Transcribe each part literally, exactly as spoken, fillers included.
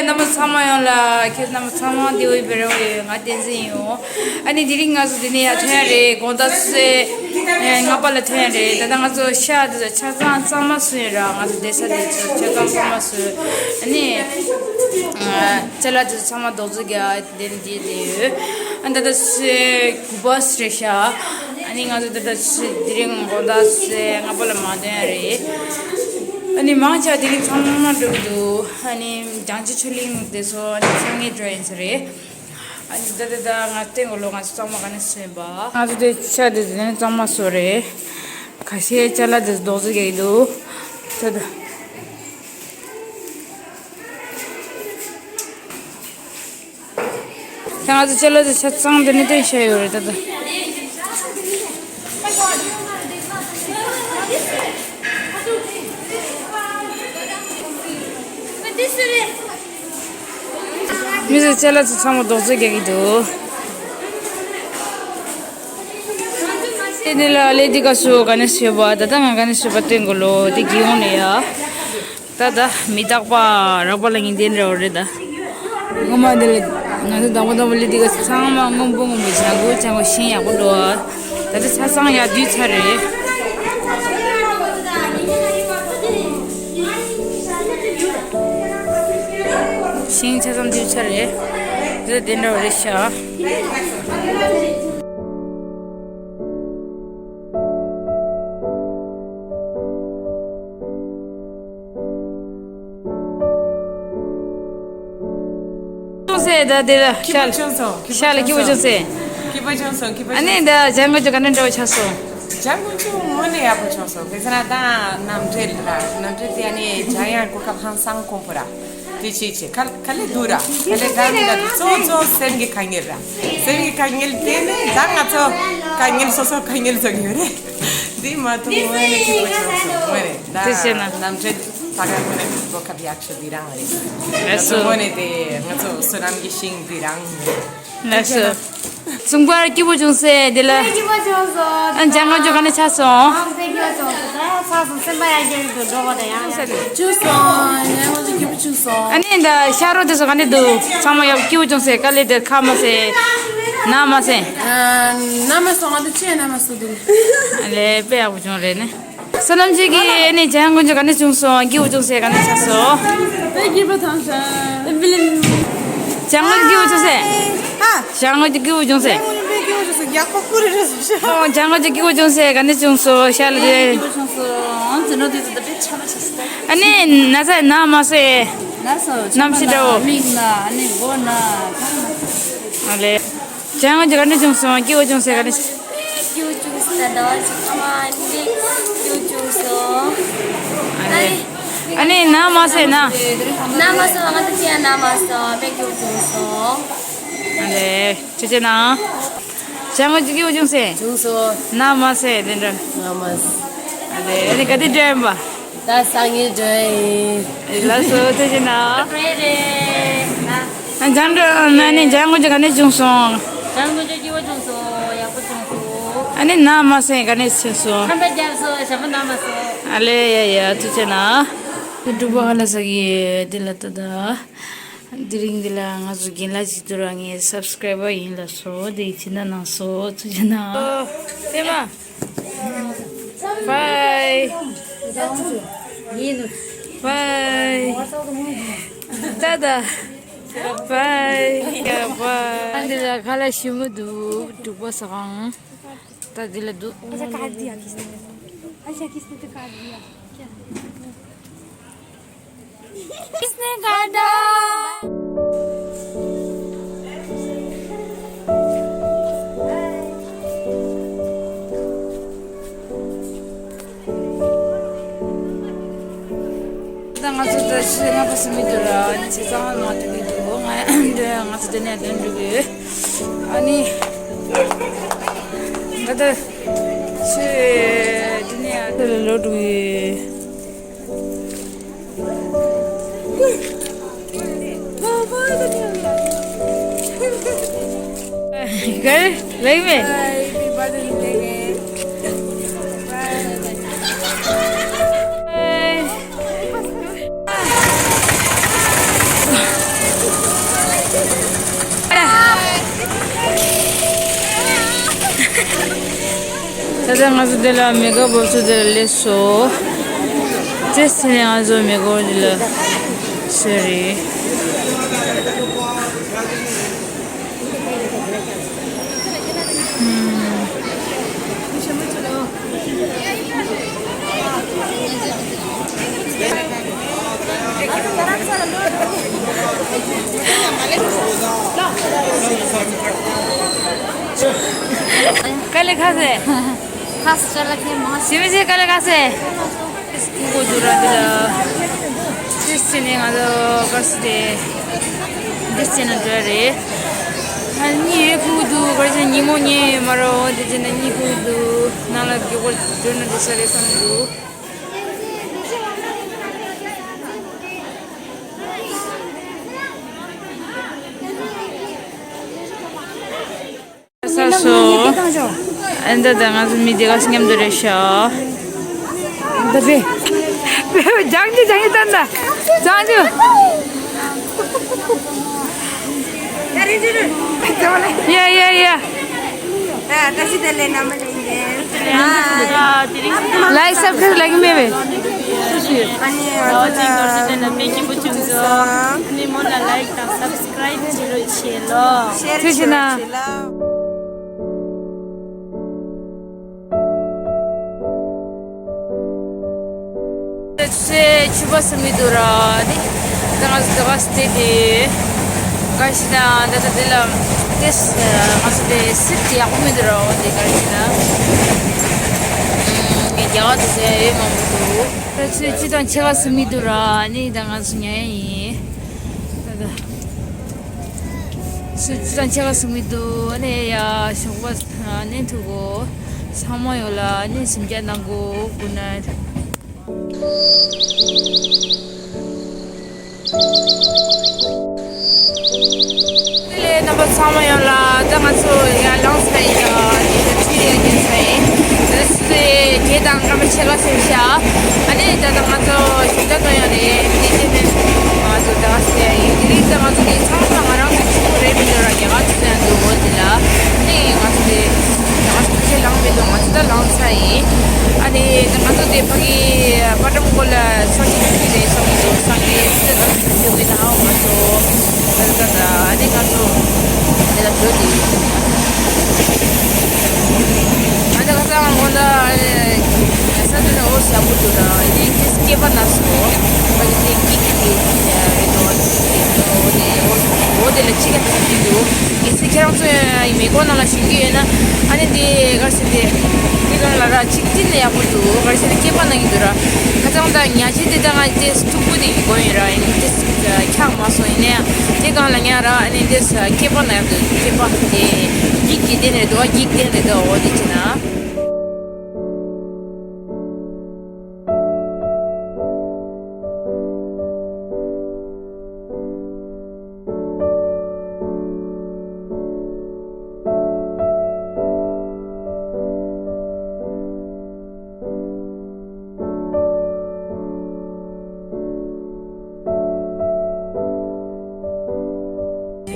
རྣམ་པ་ཚང་མ་ཡོང་ལ་ཁྱེད་རྣམ་པ་ཚང་མ་འདི་འོས་པའི་རེ་བ་ཡོད། ང་བསྟན་འཛིན་ཡིན། ཨ་ནི་དེ་རིང་ང་ཚོ་འདི་ནས་ཡར་ཐོན་ཡ་རེད། དགོང་དག་ཚེ་ལྔ་པ་ལ་ཐོན་ཡ་རེད། ད་ལྟ་ང་ཚོ་ཤ་དེ་ཚོ་ཆ་ཚང་གཙང་མ་བཟོས་ཡོད་ར། ང་ཚོ་བསྡད་ས་དེ་ཚོ་ཆ་ཚང་གཙང་མ་བཟོས། ཨ་ནི་ཅ་ལག་དེ་ཚོ་ཚང་མ་རྡོག་རྫིས་བརྒྱབ་དེ་ནས་བསྡད་དེ་ཡོད། ཨ་ད་ལྟ་ཚེ་དགུ་པ་རེད་ཤག་ཨ་ནི་ང་ཚོ་ད་ལྟ་ཚེ་དེ་རིང་དགོང་དག་ཚེ་ལྔ་པ་ལ་མར་ཐོན་ཡ་རེད། ཨ་ནི་མང་ཆེ་བ་དེ་རིང་ཚང་མ་འགྲོ་གི་འདུག་ཨ་ནི་བྱང་ཆུབ་ཆོས་གླིང་དེ་ཚོ་ཨ་ནི་སང་ཉིན་འགྲོ་ཡིན་ས་རེད། ཨ་ནི་ད་ད་ད་ང་བསྟན་གོ་ལོ། ང་ཚོ་གཙང་མ་ག་ནས་བཟོས་པ། ང་ཚོ་དེ་ཆ་དེ་དེ་ནས་གཙང་མ་བཟོས་རེད། ཁ་ཤས་ཅ་ལག་དེ་རྡོག་རྫིས་བརྒྱབ་ཀྱི་འདུག་ད་ད། ད་ང་ཚོ་ཅ་ལག་དེ་ཆ་ཚང་དེ་ནས་བཏོན་བཞག་ཡོད་རེད་ད་ད། མི་ཚོས་ཅ་ལག་ཚོ་ཚང་མ་རྡོག་རྫིས་རྒྱག་གི་འདུག་དེ་ནས་ལ་ལས་འདི་ག་སུ་ག་ནས་བཟོས་པ། ད་ལྟ་ང་ག་ནས་བཟོས་པ་སྟོན་གོ་ལོ། དེ་གི་ཡོང་ནས་ཡ། ད་ད་མི་རྟག་པ་རག་པ་ལ་ངེས་གཏན་རེད་པ་རེད་ད། ངོ་མ་དེ་ལ་ང་ཚོ་དང་པོ་དང་པོ་ལས་འདི་ག་ཚང་མ་སྔོན་པོ་སྔོན་པོ་ལྗང་གུ་ལྗང་གུ་ཤིང་ཡག་པོ་འདུག་ད་ལྟ་ཆ་ཚང་ཡར་བསྡུས་ཚར་རེད། ཤིང་ཆ་ཚང་བསྡུས་ཚར་རེད། འདི་དེ་འདྲ་བ་རེད་ཤག་བྱུང་སེ་ད་དེ་ལ་ཤ་ལ་ཤ་ལ་སྐྱིད་པོ་བྱུང་སེ། སྐྱིད་པོ་བྱུང་སོང་། སྐྱིད་པོ་ཨ་ནི་ད་ལྗང་གུ་ཅོ་ག་འདྲ་འདྲ་བོ་ཆགས་སོང་། ལྗང་གུ་ཅོ་དངོས་གནས་ཡག་པོ་བྱུང་སོང་། དེ་ཚོ་ན་ད་གནམ་གྲུ་ར། གནམ་གྲུ་དེ་ཨ་ནི་འཇམ་དབྱངས་གོ་སྐབས་ཧང་སང་དཀོན་པོ་ར། དེ་ཅི་ཅི་ཁ་ཁ་ལེ་དུ་ར། ཁ་ལེ་ད་ནི་ད་གཙོ་གཙོ་སེམས་ཀྱི་དཀའ་ངལ་ར། སེམས་ཀྱི་དཀའ་ངལ་དེ་ནི་ད་ང་ཚོ་དཀའ་ངལ་སོ་སོ་དཀའ་ངལ་བཟོ་གི་ཡོད་རེད། འདི་མ་གཏོགས་དངོས་གནས་སྐྱིད་པོ་བྱུང་སོང་། དངོས་གནས་ད་དེ་བྱས་ན་གནམ་གྲུ་ད་ག་དངོས་གནས་གོ་སྐབས་ཡག་ཤོས་འདི་རང་རེད། ང་ཚོ་དངོས་གནས་དེ་ང་ཚོ་བསོད་ནམས་ཀྱི་ཤིང་འདི་རང་རེད། ལགས་སོ། གསུང་པར་སྐྱིད་པོ་བྱུང་སེ་དེ་ལ། སྐྱིད་པོ་བྱུང་སོང་། ཨ་ལྗང་གུ་ཅོ་ག་འདྲ་ཆགས་སོང་། ཨང་དཔེ་སྐྱིད་པོ་བྱུང་སོང་། ད་ཚ་སོང་། སེམས་པ་ཡར་རྒྱས་ཀྱི་འདུག་འགྲོ་བ་དང་ཡང་ཡང་། བྱུང་སོང་། ལྗང་གུ་ཅོ་སྐྱིད་པོ་བྱུང་སོང་། ཨ་ནི་ད་ཤ་རོ་དེ་ཚོ་ག་འདྲ་འདུག་ཚང་མ་ཡག་སྐྱིད་པོ་བྱུང་སེ། དཀའ་ལས་དེ་ཁག་མ་སེ། ན་མ་སེ། ཨ། ན་མ་སོང་། ང་ཚོ་ཅི་ཡང་ན་མ་སོང་འདུག་ཨ་ལས་དཔེ་ཡག་པོ་བྱུང་རེད་ནི། བསོད་ནམས་ཅན་གྱིས་ཨ་ནི་ལྗང་གུ་ཅོ་ག་འདྲ་བྱུང་སོང་། སྐྱིད་པོ་བྱུང་སེ་ག་འདྲ་ཆགས་སོང་། དཔེ་སྐྱིད་པོ་བྱུང་སོང་། ལྗང་གུ་སྐྱིད་པོ་བྱུང་སེ། ཧ། ལྗང་གུ་སྐྱིད་པོ་བྱུང་སེ། དཔེ་སྐྱིད་པོ་བྱུང་སོང་། ཡག་པོ་ཀུ་རེ་རེ་བཟོ་ཤག་ཨོ་ལྗང་གུ་ཅོ་སྐྱིད་པོ་བྱུང་སེ་ག་འདྲ་བྱུང་སོང་། ཤ་ལ་དེ། སྐྱིད་པོ་བྱུང་སོང་། ཨང་ཙི་ནོ་དེ་ཚོ་ད་དཔེ་ཆ་མ་ཆགས་སོང་། ཨ་ནི་ན་ཚ་ན་མ་སེ། ན་སོ་གནམ་གཤིས་འདྲ་བོ། མིག་ན་ཨ་ནི་མགོ་ན་གང་ན། ཨ་ལས། ལྗང་གུ་ཅོ་ག་འདྲ་བྱུང་སོང་། སྐྱིད་པོ་བྱུང་སེ་ག་འདྲ། སྐྱིད་པོ་བྱུང་སོང་། ད་ཟླ་བ་གཅིག་ཐ་མ་ཨ་ནི་སྐྱིད་པོ་བྱུང་སོང་། ཨ་ནི། ཨ་ནི་ན་མ་སེ་ན། ན་མ་སོང་། ང་ཚོ་ཅི་ཡང་ན་མ་སོང་། དཔེ་སྐྱིད་པོ་བྱུང་སོང་། ཨ་ལས། ཅི་ཅི་ན། ལྗང་གུ་ཅོ་སྐྱིད་པོ་བྱུང་སེ། བྱུང་སོང་། ན་མ་སེ་དེ་འདྲ། ན་མ་སེ། ཨ་ལས། ཨ་ནི་ག་དུས་འགྲོ་ཡིན་པ། ད་སང་ཉིན་འགྲོ་ཡིན། ལགས་སོ། ཐུགས་རྗེ་གནང་། རེད་རེད། ཨ་ལྗང་གུ་ན་ནི་ལྗང་གུ་ཅོ་ག་འདྲ་བྱུང་སོང་། ལྗང་གུ་ཅོ་སྐྱིད་པོ་བྱུང་སོང་། ཡག་པོ་བྱུང་སོང་། ཨ་ནི་ན་མ་སེ་ག་འདྲ་བྱུང་སོང་། ཁམས་པ་རྒྱབ་སོང་། ཞྭ་མོ་ན་མ་སོང་། ཨ་ལས་ཡ་ཡ་ཐུགས་རྗེ་གནང་། འབྲུག་པ་ཧ་ལ་ས་གི་དེ་ལ་ད་ད། དེ་རིང་འདི་ལ་ང་ཚོ་རྒན་ལགས་ཅིག་ཏུ་ར་ངའི་སབ་སི་ཀ་རའི་བར་ཡིན་ལ་སོ། དེ་ཡི་ཕྱི་ན་ནང་སོ་ཚུ་ཕྱི་ན། ཨོ། ཨེ་མ། བའི། བའི། ད་ད། བའི། ཡ་བའི། འདི་ལ་ཁ་ལག་ཞིམ་མོ་འདུག་འབྲུག་པ་ཟ་ཁང་། ད་འདི་ལ་འདུག Kisne khada? ད་ང་ཚོ་ད་ཕྱི་ལྔ་པ་སུ་མི་འདུག་ར། ཨ་ནི་ཚེ་གཙང་མ་མ་ཐུག་གི་འདུག་ང་ང་ཚོ་དེ་ནས་དོན་འགྲུབ་ཡོད། ཨ་ནི་ད་ད་ཕྱི་དེ་ནས་ཨ་ད་ལ་ལོ་འགྲོ་གི་ཡོད། ད་ལྟ་ང་ཚོ་འདི་ལ་མེ་ཀ་བབས་ཚོ་འདི་ལ་སླེབས་སོང་། དེ་ཚེ་ནས་ང་ཚོ་མེ་ཀ་འདི་ལ་སླེབས་རེད། काले खासे। खास चला के मां सिमी से काले खासे। को जुरा दिला। जिस चीने गा तो कस दे। जिस चीने डरे। अनि कुदु गर्छ निमो ने मरो दे जन नि कुदु। नाला के को जुन दे सरे समदु। ས་སོ། ཨ་ནི་ད་ལྟ་ང་ཚོ་མི་དེ་ག་མཉམ་དུ་རེད་ཤག་ད་རེད། ལྗང་ཆུ་ལྗང་ཆུ་ལྟ་ན། ལྗང་ཆུ། ཡ་ཡ་ཡ། ལའིཀ་སབ་སི་ཀ་རེབ་ལབ་ཀྱི་མེད་པས། ཨ་ནི་ང་ཚོ་ལ་ཨ་ནི་མོ་ལ་ལའིཀ་དང་སབ་སི་ཀ་རེབ་བྱེད་རོགས་བྱེད་ལོ། ཤེར་ཐུགས་རྗེ་གནང་། ཚེ་ཆུ་བ་སུ་མི་འདུག་ར་ནི། ད་ང་ཚོ་ད་བ་སྟེ་དེ། ག་ཤི་ན་ད་ད་དེ་ལ་དེ་ང་ཚོ་དེ་སིབ་དེ་ཡག་པོ་མི་འདུག་ར། འོ་དེ་ག་ཤི་ན་ངས་རྒྱ་གར་དུ་ཟེར་ཡོད་མང་པོ་འདུག་ད་ཚེ་ཆུ་དང་ཆེ་ག་སུ་མི་འདུག་ར་ནི། ད་ང་ཚོ་ཉལ་ཡ་ཡིན། ད་ད། སུ་ཅི་དང་ཆ་ག་སུ་མི་འདུག་ཨ་ནི་ཡ་ཞོགས་པ་ནས་ཐུག་གོ། ཚང་མ་ཡོད་ལ་ཨ་ནི་སེམས་ཅན་ནང་གོ་གུ་ན། ལས་རྣམ་པ་ཚང་མ་ཡོད་ལ་ད་ང་ཚོ་ཡ་ལངས་ས་ཡིན་ཡ་ནི་ད་ཆུ་ཡ་རྒྱུན་ས་ཡིན། ད་སུ་དེ་དེ་དང་སྐར་མ་ཆེ་ག་སེམས་ཤ། ཨ་ནི་ད་ད་ང་ཚོ་ཞིང་ཆ་ཐོན་ཡ་རེད། དེ་དེ་ནས་ང་ཚོ་ད་ག་སེ་ཡིན་དེ་རིང་ད་ང་ཚོ་དེ་ཚང་མ་ང་རང་གི་ཕྲུ་གུ་རེད་མི་འདུག་ར་རྒྱ་གར་དུ་ཚོན་འདུག་འོ་དེ་ལ་ནི་ང་ཚོ་དེ་ད་ག་སེ་ཁ་ཤས་ལངས་མི་འདུག་ང་ཚོ་ད་ལངས་ཚར་ཡིན། ཨ་ནི་ད་ང་ཚོ་དེ་ཕ་གི་པ་ཀྲམ་སྐོར་ལ་ཚོགས་ཀྱི་ཕ་གི་རེད་སོང་གི་འདུག་སང་གི་སུ་ད་ག་སེ་ཞུ་གི་ན་ང་ཚོ་ད་ད་ད་ཨ་ནི་ང་ཚོ་དེ་ལ་འགྲོ་དེ་ཡིན། ཨ་ནི་ཁ་སང་ཁོ་ན་ས་དེ་ན་འོ་ཞབས་པོ་དུ་ན་ཡིན་ཁྱེད་སྐྱེས་པ་ན་སོ་བ་ཡི་དེ་ཀི་ཀི་དེ་རེད་དོ་དེ་འོ་དེ་ལ་ཅི་ལ་ཁ་ཅི་འདུག་ཡིན་ཚེ་ཁྱེད་རང་ཚོ་ཡི་མེ་འཁོར་ནང་ལ་ཞུགས་ཀྱི་ཡོད་ན་ཨ་ནི་དེ་གར་སི་དེ་དེ་གང་ལ་ར་ཅིག་ཏིན་ལ་ཡག་པོ་འདུག་གར་སི་དེ་སྐྱེས་པ་ན་གི་འདུག་ར་ཁ་སང་ད་ཉ་ཅི་དེ་ད་ང་དེ་ཐུག་པོ་དེ་ཡི་གོ་ཡིན་ར་ཡིན་དེ་འཁྱག་མ་སོང་ཡིན་ནའི་དེ་གང་ལ་ཉ་ར་ཨ་ནི་དེ་སྐྱེས་པ་ན་ཡག་འདུག་སྐྱེས་པ་དེ་འགྱིག་གི་དེ་ནས་འདུག་འགྱིག་དེ་ནས་འདུག་འོ་དེ་ཅི་ན།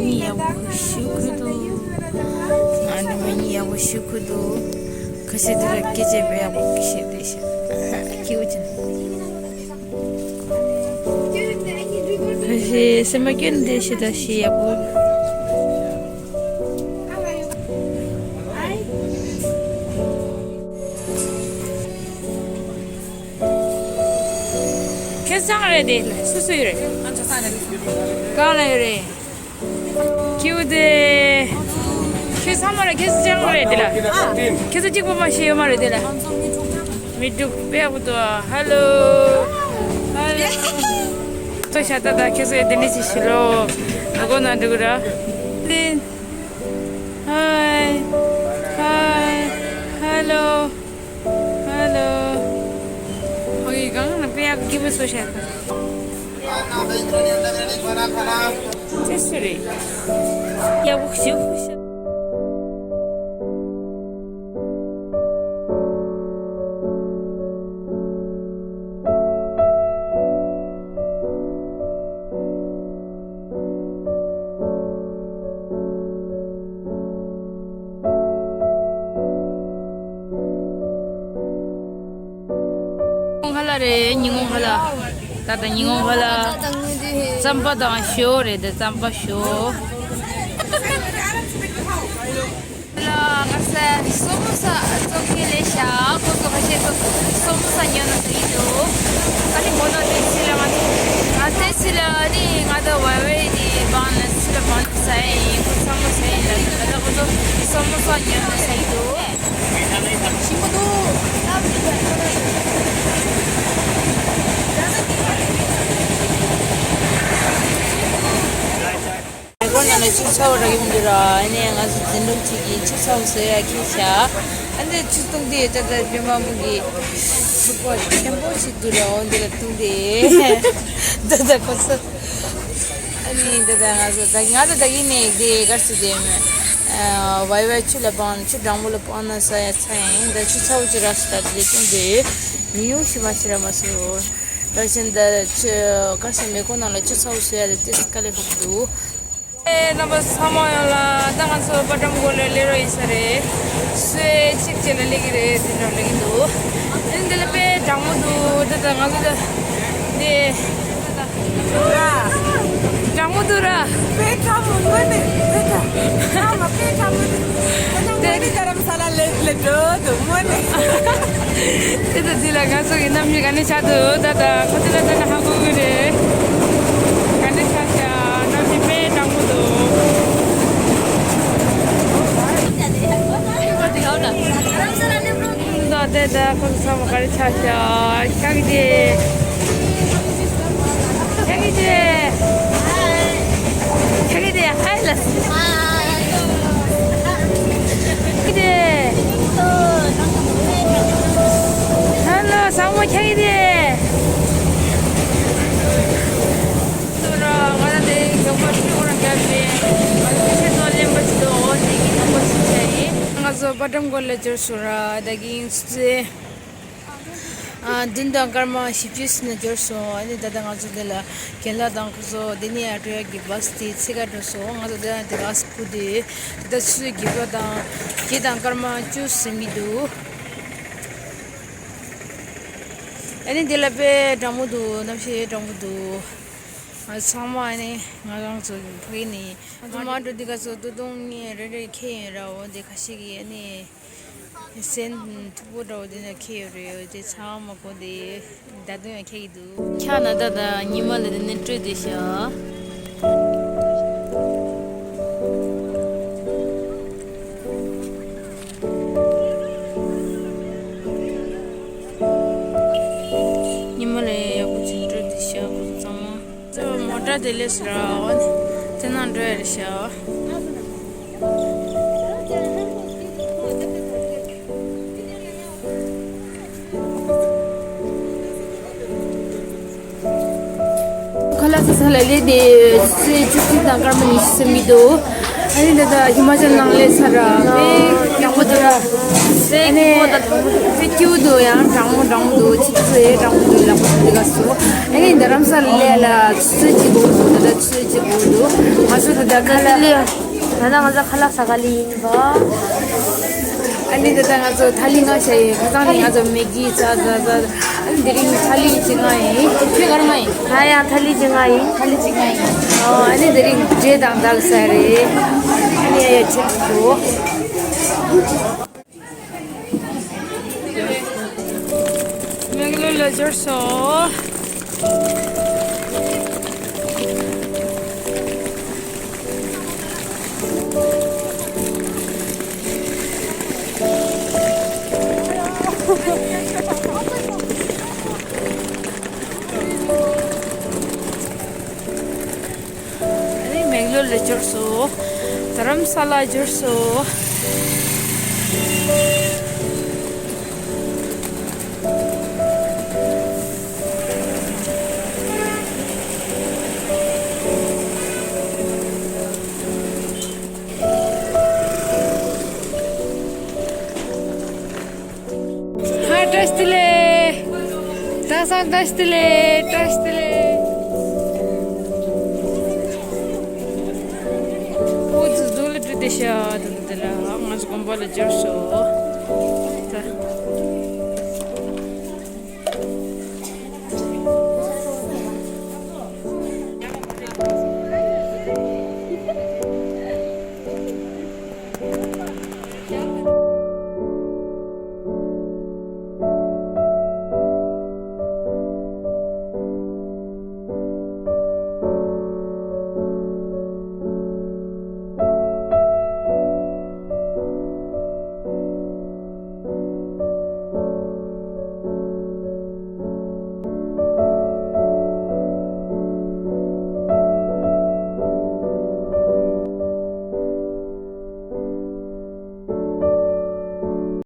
ཡག་པོ་ཞུ་གི་འདུག་ཨ་ནི་ཡག་པོ་ཞུ་གི་འདུག་ཁ་ཤས་དེ་ལ་སྐད་ཆ་དཔེ་ཡག་པོ་བཤད་བསྡད་ཤག་སྐྱིད་པོ་ཅན། ཁ་ཤས་སེམས་པ་སྐྱོ་ནས་བསྡད་ཤག་ད་ཞེ་ཡག་པོ། ཁྱེད་ཚང་རེད་དེ་སུ་སུ་ཡོད་རེད། གང་ལ་ཡོད་རེད། ཁྱེད་དེ། ཁྱེད་ཚང་མ་རེད་ཁྱེད་ཚང་རེད་དེ་ལ། ཁྱེད་ཚོ་གཅིག་པོ་མ་ཤེས་ཡོད་མ་རེད་དེ་ལ། མི་འདུག་དཔེ་ཡག་པོ་འདུག་ཧ་ལོ། ཧ་ལོ། ཏོ་ཤ་ཏ་ཏ་ཁྱེད་ཚོ་དེ་འདྲ་ཞིག་ཤི་ལོ། ང་གོ་ན་འདུག་ར། ལིན། ཧའི། ཧའི། ཧ་ལོ། ཧ་ལོ། ཕ་གི་གང་ན་དཔེ་ཡག་གི་མི་སོ་ཤ་ཏ། ཅི་སུ་རེད། ཡག་པོ་ཞིག་ཤ། ད་ལྟ་ཉིན་གུང་བ་ལ་རྩམ་པ་དང་ཞོ་རེད། དེ་རྩམ་པ་ཞོ། ལ་ང་ཚོ་སོ་མོ་ས་བཙོང་མཁན་ལས་ཤག་ཁོ་ཚོ་ཁ་ཤས་ཚོ་སོ་མོ་ས་ཉོ་ན་ཟེར་གྱི་འདུག་ཨ་ནི་མོ་ནོ་དེ་ཚི་ལ་ང་ཚོ་ཨ་དེ་ཚི་ལ་ཨ་ནི་ང་ཚོ་ཝའི་ཝའི་དེ་བང་ལ་ཚི་ལ་བང་དུ་ཟ་ཡིན། ཁོ་སོ་མོ་ས་ཡིན་ལ་ད་ལྟ་ཁོ་ཚོ་སོ་མོ་ས་ཉོ་ན་ཟེར་གྱི་འདུག་ཁོ་ན་ལ་ཆུ་ཚ་བོ་རག་གི་མི་འདུག་ར། ཨ་ནི་ང་ཚོ་འཛིན་གྲོགས་གཅིག་གིས་ཆུ་ཚ་བོ་བཟོ་ཡ་ཁྱེར་བཞག་ཨ་འདི་ཆུ་བཏུང་དེ་ད་ལྟ་སྤྲིན་པ་མོ་གི་ཕྲུ་གུ་ཆེན་པོ་ཞིག་འདུག་ར། འོ་འདི་ལ་བཏུང་དེ་ད་ལྟ་ཁོ་ཚོ། ཨ་ནི་ད་ལྟ་ང་ཚོ་ད་ང་ཚོ་ད་གིན་ནས་དེ་གར་སི་དེ་མེད། ཝའི་ཝའི་ཆུ་ལ་སྤང་ཆུ་གྲང་མོ་ལ་སྤང་ན་ཟ་ཡ་ཚ་ཡིན། ད་ཆུ་ཚ་བོ་ཅིག་རག་སི་ད་དེ་བཏུང་དེ་ཉི་ཡོང་ཤི་མ་ཤི་ར་མ་སོ། ད་བཞིན་ད་ཆུ་གར་སི་མེ་འཁོར་ནང་ལ་ཆུ་ཚ་བོ་བཟོ་ཡ་དེ་ཏིས་དཀའ་ལས་ཁག་འདུག་ཨེ་རྣམ་པ་ཚང་མ་ཡོང་ལ། ད་ང་ཚོ་པ་ཀྲམ་གོ་ལ་སླེབས་རོགས་ཡིན་ས་རེད། སུའེ་གཅིག་བྱས་ལ་སླེབས་ཀྱི་རེད། དེ་འདྲ་སླེབས་ཀྱི་འདུག་ཨེ་འདི་ལ་དཔེ་གྲང་མོ་འདུག་ད་ད་ང་ཚོ་ད་དེ་གྲང་མོ་འདུག་ར། དཔེ་གྲང་མོ་དངོས་གནས་དཔེ་གྲང་། གྲང་མོ་དཔེ་གྲང་མོ་འདུག་ད་ད་དངོས་གནས་རྡ་རམ་ས་ལ་སླེབས་སླེབས་འགྲོ་འདུག་དངོས་གནས། དེ་ད་འདི་ལ་ང་ཚོ་གི་གནམ་གཤིས་ག་འདྲ་ཆགས་འདུག་ད་ད་ཁོ་ཚོ་ལ་ད་ན་ཧ་གོ་གི་རེད། ག་འདྲ་ཆགས་ཤག་གནམ་གཤིས་དཔེ་གྲང་མོ་འདུག་ད་དེ་ད་ཁོ་ཚོ་ཚང་མ་ག་རེ་ཆགས་ཤག་ཤག་གི་དེ། ཁྱེད་ཀྱིས་དེ། ཁྱེད་ཀྱིས་དེ་ཧའི་ལ། ཁྱེད་ཀྱིས་དེ། ཧ་ལོ་བཟང་མོ་ཁྱེད་ཀྱིས་དེ། ང་ཚོ་པ་ཀྲམ་གོ་ལ་འབྱོར་སོང་ར། ད་གིན་ཚེ། ཨ། བདུན་དང་སྐར་མ་བཞི་བཅུ་ཙམ་ལ་འབྱོར་སོང་། ཨ་ནི་ད་ལྟ་ང་ཚོ་འདི་ལ་རྒན་ལགས་དང་ཁོ་ཚོ་འདི་ནས་ཡར་འགྲོ་ཡག་གི་བཱས་དེ་འཚོལ་ག་འགྲོ་སོང་། ང་ཚོ་འདི་ན་དེ་ག་སྐུ་དེ་ད་ལྟ་ཆུ་ཚོད་བརྒྱད་པ་དང་བརྒྱད་དང་སྐར་མ་བཅུ་ཟིན་གྱི་འདུག་ཨ་ནི་འདི་ལ་དཔེ་གྲང་མོ་འདུག་གནམ་གཤིས་གྲང་མོ་འདུག་ང་ཚང་མ་ཨ་ནི་ང་རང་ཚོ་ཕ་གི་ནས་ང་ཚོ་མར་འགྲོ་དུས་སྐབས་སུ་སྟོད་ཐུང་གཉིས་རེ་རེ་འཁྱེར་ཡོད་ར། འོ་འདི་ཁ་ཤས་ཀྱིས་ཨ་ནི། སེམས་མཐུག་པོ་འདྲ་བོ་དེ་འདྲ་འཁྱེར་ཡོད་རེད། དེ་ཚང་མ་གོ་དེ་ད་དུང་ཡང་འཁྱེར་གྱི་འདུག་ཆ་ན་ད་ད་ཉི་མ་ལ་དེ་ནས་སྤྲོད་དེ་ཤག་ཉི་མ་ལ་ཡག་པོ་ཅིག་སྤྲོད་དེ་ཤག་ཁོ་ཚང་མ། ཚོ་མོ་ཊ་དེ་ལས་སུ་ར་འོ་དེ་ནང་འགྲོ་ཡ་རེད་ཤག་ཁ་ལག་ཟ་ས་ལ་སླེབས་ཏེ་ཆུ་ཚོད་བཅུ་གཅིག་དང་སྐར་མ་ཉི་ཤུ་ཟིན་གྱི་འདུག་ཨ་ནི་ད་ལྟ་ཧི་མ་ཅལ་ནང་སླེབས་ཚར་ར། དཔེ་ཡག་པོ་འདུག་ར། ཨ་ནི་དཔེ་སྐྱིད་པོ་འདུག་ཡང་གྲང་མོ་གྲང་མོ་འདུག་ཆུ་ཚོད་གྲང་མོ་འདུག་ལག་པ་འདི་ག་སོ། ཨ་ནི་རྡ་རམ་ས་ལ་སླེབས་ལ་ཆུ་ཚོད་གཅིག་འགོར་འདུག་ད་ལྟ་ཆུ་ཚོད་གཅིག་འགོར་འདུག་ང་ཚོ་ད་ལྟ་ཁ་ལག་ད་ལྟ་ང་ཚོ་ཁ་ལག་ཟ་ག་ལི་ཡིན་པ། ཨ་ནི་ད་ལྟ་ང་ཚོ་ཐ་ལི་མངགས་བཞག་ཡིན། ཁ་སང་ནས་ང་ཚོ་མེ་གི་ཟ་ཟ་ཟ། ཨ་ནི་དེ་རིང་ཐ་ལི་གཅིག་མངགས་ཡིན། ཁྱོད་ག་རེ་མངགས་ཡིན། ང་ཡང་ཐ་ལི་གཅིག་མངགས་ཡིན། ཐ་ལི་གཅིག་མངགས་ཡིན། ཨོ་ཨ་ནི་དེ་རིང་འབྲས་དང་དར་ཟ་རེད། ཨ་ནི་ཡ་ཡ་ཆེ་འགྲོ། མེག་ལོར་ལ་འབྱོར་སོང་། ཨ་ནི་མེག་ལོར་ལ་འབྱོར་སོང་། རྡ་རམ་ས་ལ་འབྱོར་སོང་། ཧ། བཀྲ་ཤིས་བདེ་ལེགས། ད་སང་བཀྲ་ཤིས་བདེ་ལེགས། བཀྲ་ཤིས་བདེ་ལེགས། འུ་ཚོ་ཟུག་ལ་བཀྲ་བདེ་ཤ་ད་ད་ད་ལ་ང་ཚོ་དགོན་པ་ལ་འབྱོར་སོང་། ད།